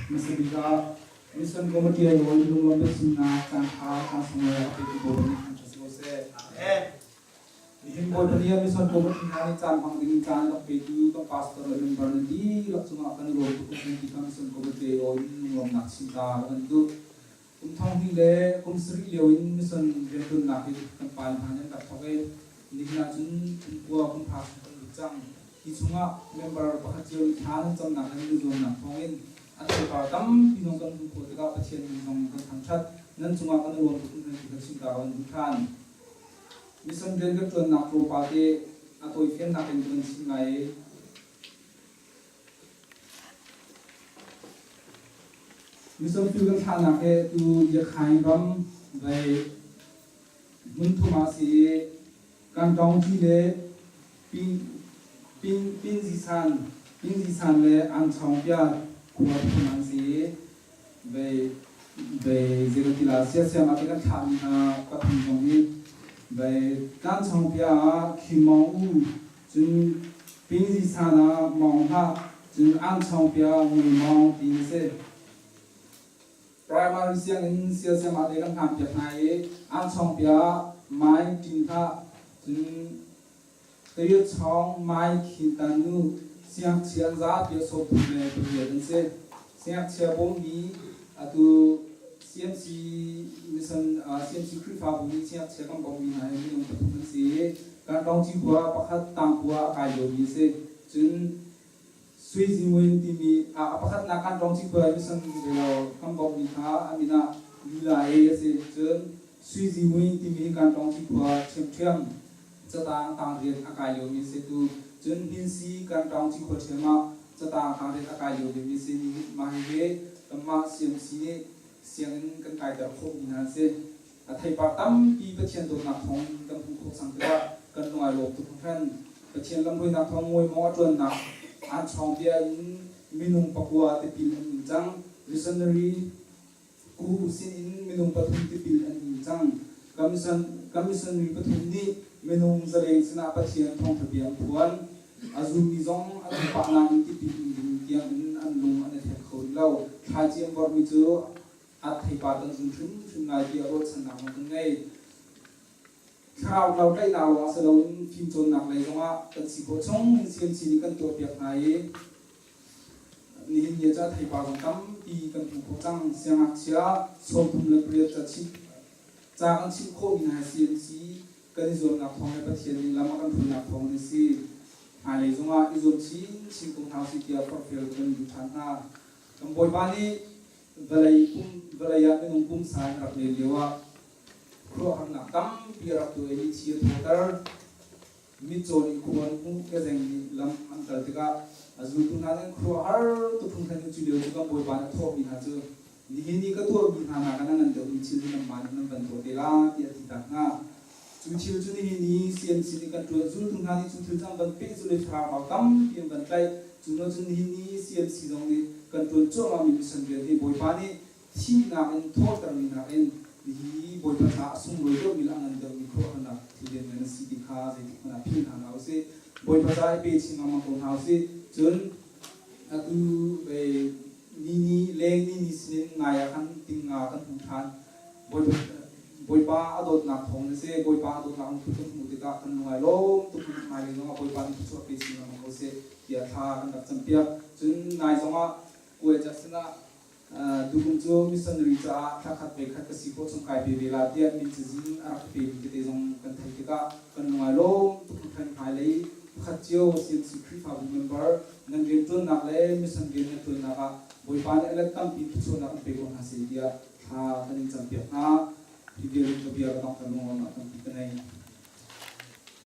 Hmasa bik ah Mission Committee ai awl lunglawm biachimnak caan ṭha caan sunglawi a petu Bawipa nih thangṭhat si ko seh. Amen. Nihin Bawipa nih Mission Committee hna nih caan hmang ding in caan a rak petu kan pastor le member nan dihlak cungah kan i lawm tuk hringhran ti kha Mission Committee ai awl in lunglawmnak chim ta ka kan duh. Kum thong hnih le kum sarih lio in mission rianṭuannak hi kan pa le hna nih an rak thawk i nihin ahcun kum kua kum hra chung kan lut cang. Hi chungah member pakhat cio nih thla nan camnak le nan i zuamnak thawngin an theipar tampi zong kan hmuh khawh tikah Pathian min zong kan thangṭhat. Nan cungah kan i lawm tuk hringhran ti kha chimta ka van duh ṭhan. Mission rian kan ṭuannak tlawmpal te a tawifiannak in ka van chim lai i Misawmtu kan thlahnak hi tu Yakhain ram vei hmunthum ah a si i Kantawngti le Pinzisan le Angchawngpia khua pathum an si i vei vei zeikatila siasiam ah kan thlahmi hna pathum zong hi vei Tlanchawngpia ah Khimawng U Cun Pingzisan ah mawng hlah, cun Angchawngpia ngui mawng ti na si. Primary sianginn siasiam ah te kan hlan piak hna i Angchawngpia mai ṭin hlah, cun Tayutchawng mai khin tan nu siangngakchia an zapi a 38 an si. Siangngakchia bawmmi atu CMC mission CMC Khrihfabu nih siangngakchia kan bawmhmi hna hi minung pathum an si i Kantawng Cikua pakhat tangkua a kai liomi a si. Cun Sui Zi Win timi a pakhatnak Kantawng Cikua mission lo kan bawmhmi kha a min ah Lila E a si. Cun Sui Zi Win timi Kantawng Cikua ṭhiamṭhiam catang tangriat a kai liomi a si tu. Cun Hninsi Kantawng Cikua ṭhiam ah catang tangriat a kai lio vemi a si. Mah hihi kanmah CMC nih sianginn kan kaiter khawhmi hna an si. A theipar tampi Pathian dawtnak thawng kan hmuh khawh cang tikah kan lung ai lawm tuk hringhran. Pathian lamhruainak thawng ngawimaw a ṭuannak aan chawng bia in minung pakua tipil an ing cang. Missionary ku sinin minung pathum tipil an ing cang. Kan missionary pathum nih minung zaleng sinah Pathian thawngṭha bia an phuan. A zummi zong an um pah nain tipil ing ding tiang in an lung an i thlek kho rih lo. Thlaici an vorhmi cu a theipar kan zum hrimhrim lai tiah ruahchannak zong kan ngei. Thlarau lo tlaihnak lawng si loin fimcawnnak lei zongah kan si khawh chung in CMC nih kan tuahpiak hna i nihin ni ah theipar zong tampi kan hmuh khawh cang. Siangngakchia 38 ca chimh ca kan chimh khawhmi hna CMC kan i zuamnak thawng le Pathian nih lam a kan hruainak thawng in a si. Hmailei zongah i zuam chinchin ko hna usih tiah forhfial kan duh ṭhan hna. Kan Bawipa nih Vawlei ah minung pumsa in rak len lioah khuaruahharnak tampi a rak tuah i mithi a thawter. Mitcaw nih khua an hmuh, kezeng nih lam an kal tikah a zultu hna nih an khuaruahhar tuk hringhran i cu lio cu kan Bawipa nih a thawhmi hna cu, Nihin i ka tuahmi hna nakin a ngan deuhmi thil hi nanmah nih nan van tuah te la, tiah a ti tak hna. Cu thil cu nihin i CMC nih kan ṭuan zultu hna nih cu thil cu an van pehzulh i thlarau tampi an van tlaih. Cu hnu cun nihin i CMC zong nih kan ṭuan cuahmahmi mission rian hi Bawipa nih thihnak in thawhtermi nakin nihi Bawipa caah a sunglawi deuhmi le a ngan deuhmi khuaruahharnak thil lianngan a si ti kha zeitik hmanh ah philh hna hlah usih. Bawipa caah i pe chin lengmang ko hna usih. Cun atu ni ni leng ni ni sinin ngai ah khan tingnga kan hmu ṭhan. Bawipa a dawtnak thawng in a si. Bawipa a dawtnak lungput kan hmuh tikah kan lung ai lawm tuk in hmailei zongah Bawipa nih thluachuah pe chin lengmang ko seh tiah thla kan rak campiak. Cun nai zongah Kuai Jackson ah tukum cu missionary caah thla khat ve khat ka si khawh chung kai pe ve la tiah min cazin a rak ka pemi tete zong kan theih tikah kan lung ai lawm tuk hringhran. Hmailei pakhat cio CMC Khrihfabu member nan rianṭuannak le mission rian nan ṭuannak ah Bawipa nih a let tampi thluachuahnak an pe ko hna seh tiah thla kan in campiak hna. Hi vial in ka bia ka dongh ka lungawmnak tampi ka nei.